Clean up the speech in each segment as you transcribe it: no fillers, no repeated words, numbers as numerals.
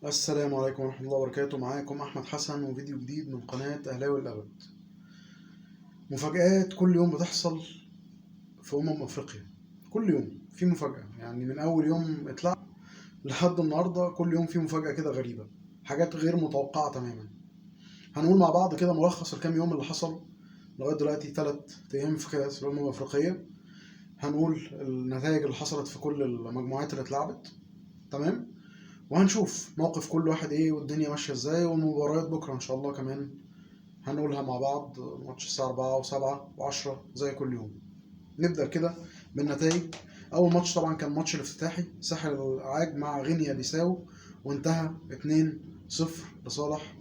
السلام عليكم ورحمة الله وبركاته. معاكم أحمد حسن وفيديو جديد من قناة أهلاوي الأبد. مفاجآت كل يوم بتحصل في أفريقيا، كل يوم في مفاجأة، يعني من أول يوم اتلعب لحد النهاردة كل يوم في مفاجأة كده غريبة، حاجات غير متوقعة تماما. هنقول مع بعض كده ملخص الكام يوم اللي حصل لغاية دلوقتي، 3 أيام في كأس الأمم الأفريقية. هنقول النتائج اللي حصلت في كل المجموعات اللي اتلعبت، تمام، وهنشوف موقف كل واحد ايه والدنيا ماشية ازاي، والمباريات بكره ان شاء الله كمان هنقولها مع بعض، ماتش الساعة 4 و7 و10 زي كل يوم. نبدا كده بالنتائج. اول ماتش طبعا كان ماتش الافتتاحي، ساحل العاج مع غينيا بيساو، وانتهى 2-0 لصالح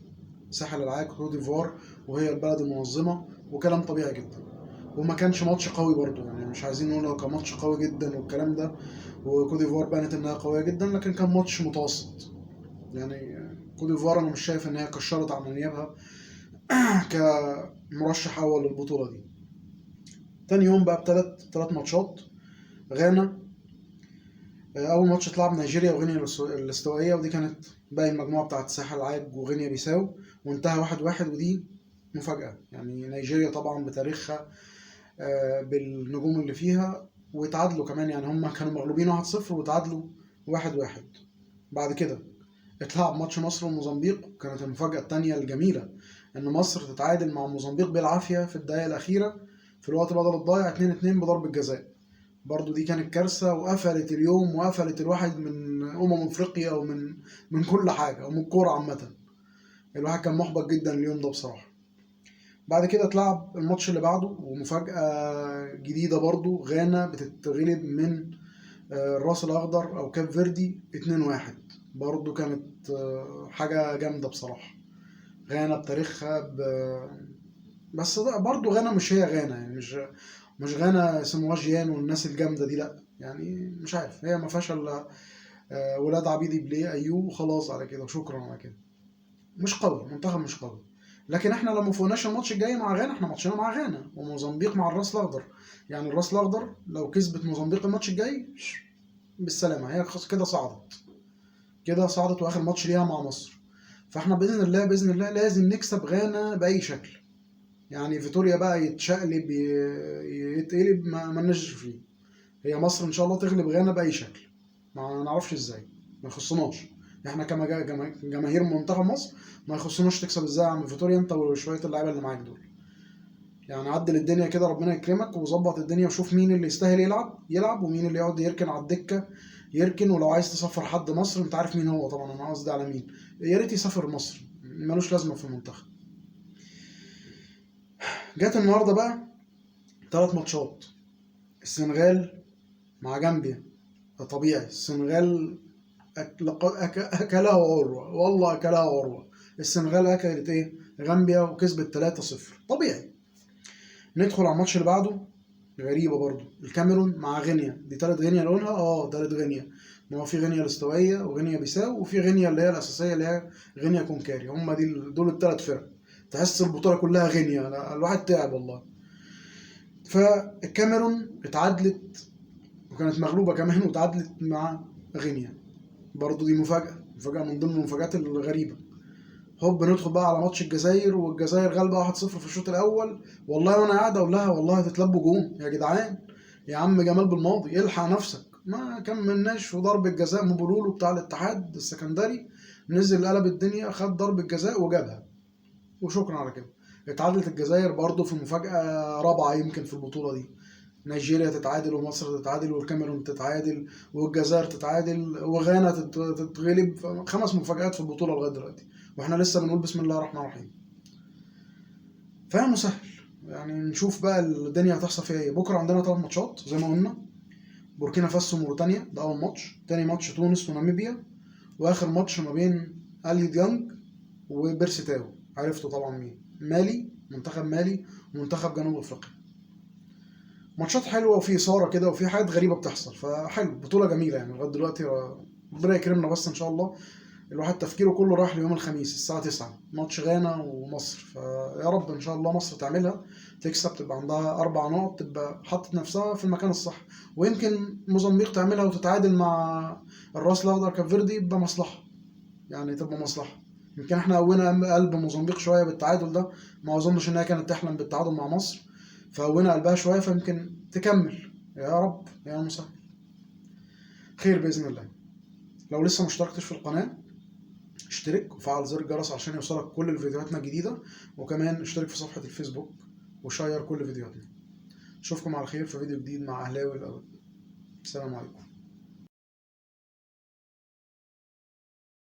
ساحل العاج كوت ديفوار، وهي البلد المنظمة، وكلام طبيعي جدا. وما كانش ماتش قوي برضو، يعني مش عايزين نقول كان ماتش قوي جدا والكلام ده، وكوت ديفوار بانت انها قوية جدا، لكن كان ماتش متوسط. يعني كوت ديفوار انا مش شايف ان هي كشرت عن انيابها كمرشح اول للبطولة دي. تاني يوم بقى بثلاث ماتشات. غانا اول ماتش اتلعب نيجيريا وغينيا الاستوائيه، ودي كانت باقي المجموعة بتاعت ساحل العاج وغينيا بيساو، وانتهى 1-1، ودي مفاجاة. يعني نيجيريا طبعا بتاريخها بالنجوم اللي فيها، وتعادلوا كمان، يعني هم كانوا مغلوبين 1-0 وتعادلوا 1-1. بعد كده اتلعب ماتش مصر وموزمبيق، وكانت المفاجأة التانية الجميلة إن مصر تتعادل مع موزمبيق بالعافية في الدقايق الأخيرة في الوقت بدل الضايع 2-2 بضربة جزاء. برضو دي كانت كارثة، وقفلت اليوم وقفلت الواحد من أفريقيا ومن كل حاجة ومن الكورة عامة. الواحد كان محبط جدا اليوم ده بصراحة. بعد كده اتلعب الماتش اللي بعده، ومفاجأة جديدة برضو، غانا بتتغلب من الراس الأخضر أو كاب فيردي 2-1. برضو كانت حاجة جامدة بصراحة. غانا بتاريخها بس برضو غانا مش هي غانا، يعني مش غانا سمواجيان والناس الجامدة دي، لأ، يعني مش عارف، هي ما فيهاش إلا ولاد عبيدي بليه أيوه وخلاص على كده وشكرا على كده. مش قوي، منتخب مش قوي. لكن احنا لو ما فوقناش الماتش الجاي مع غانا، احنا ماتشنا مع غانا وموزمبيق مع الراس الاخضر، يعني الراس الاخضر لو كسبت موزمبيق الماتش الجاي بالسلامة، هي كده صعدت، كده صعدت، واخر ماتش ليها مع مصر. فاحنا باذن الله باذن الله لازم نكسب غانا باي شكل. يعني فيتوريا بقى يتشقلب يتقلب، ما لناش فيه. هي مصر ان شاء الله تغلب غانا باي شكل، ما نعرفش ازاي، ما يخصناش احنا كجماهير منتخب مصر، ما يخصناش تكسب ازاي يا عم فيتوريا انت وشوية اللعيبة اللي معاك دول. يعني عدل الدنيا كده، ربنا يكرمك، وظبط الدنيا وشوف مين اللي يستاهل يلعب يلعب، ومين اللي يقعد يركن على الدكة يركن. ولو عايز تسافر حد مصر انت عارف مين هو، طبعا انا قصدي على مين، يا ريت يسافر مصر، ملوش لازمه في المنتخب. جت النهارده بقى 3 ماتشات. السنغال مع جامبيا، ده طبيعي، السنغال اكلها عروة، والله اكلها عروة. السنغال اكلت ايه؟ غامبيا، وكسبت 3-0، طبيعي. ندخل على الماتش اللي بعده، غريبة برضو، الكاميرون مع غينيا، دي تالت غينيا لونها، تالت غينيا، ما هو في غينيا الاستوائيه وغينيا بيساو، وفي غينيا اللي هي الاساسية اللي هي غينيا كونكاري، هم دي دول التلات فرق. تحس البطولة كلها غينيا، الواحد تعب والله. فالكاميرون اتعادلت، وكانت مغلوبه كمان وتعادلت مع غينيا، برضو دي مفاجأة، مفاجأة من ضمن المفاجآت الغريبة. هوب ندخل بقى على ماتش الجزائر، والجزائر غالبة 1-0 في الشوط الأول. والله وأنا قاعد أقول لها والله هتتلبوا جون يا جدعان، يا عم جمال بالماضي الحق نفسك، ما كملناش. وضرب الجزاء مبولولو بتاع الاتحاد السكندري نزل قلب الدنيا، خد ضرب الجزاء وجابها، وشكرا على كده. اتعادلت الجزائر برضو في مفاجأة رابعة يمكن في البطولة دي. نيجيريا تتعادل، ومصر تتعادل، والكاميرون تتعادل، والجزائر تتعادل، وغانا تتغلب. 5 مفاجآت في البطولة لغاية دلوقتي، واحنا لسه بنقول بسم الله الرحمن الرحيم. فيا مسهل، يعني نشوف بقى الدنيا هتحصل فيها ايه. بكرة عندنا 3 ماتشات زي ما قلنا، بوركينا فاسو وموريتانيا ده أول ماتش، تاني ماتش تونس وناميبيا، وآخر ماتش ما بين أليو ديانج وبيرسي تاو. عرفتوا طبعا مين، مالي، منتخب مالي ومنتخب جنوب أفريقيا. ماتشات حلوة وفي اثاره كده وفي حاجات غريبة بتحصل، فحلو، بطوله جميلة يعني لغاية دلوقتي، ربنا يكرمنا بس ان شاء الله. الواحد تفكيره كله راح ليوم الخميس الساعة 9 ماتش غانا ومصر، فيا رب ان شاء الله مصر تعملها، تكسب، تبقى عندها 4 نقط، تبقى حطت نفسها في المكان الصح. ويمكن موزمبيق تعملها وتتعادل مع الراس الاخضر كاب فيردي، يبقى مصلحة. يعني تبقى مصلحة. يمكن احنا قوينا قلب موزمبيق شوية بالتعادل ده، ما اظنش انها كانت تحلم بالتعادل مع مصر، فقوينا قلبها شوية، فيمكن تكمل. يا رب يا مسهل خير باذن الله. لو لسه ما اشتركتش في القناة اشترك وفعل زر الجرس عشان يوصلك كل فيديوهاتنا الجديدة، وكمان اشترك في صفحة الفيسبوك وشير كل فيديوهاتنا. اشوفكم على خير في فيديو جديد مع اهلاوي الابد. السلام عليكم.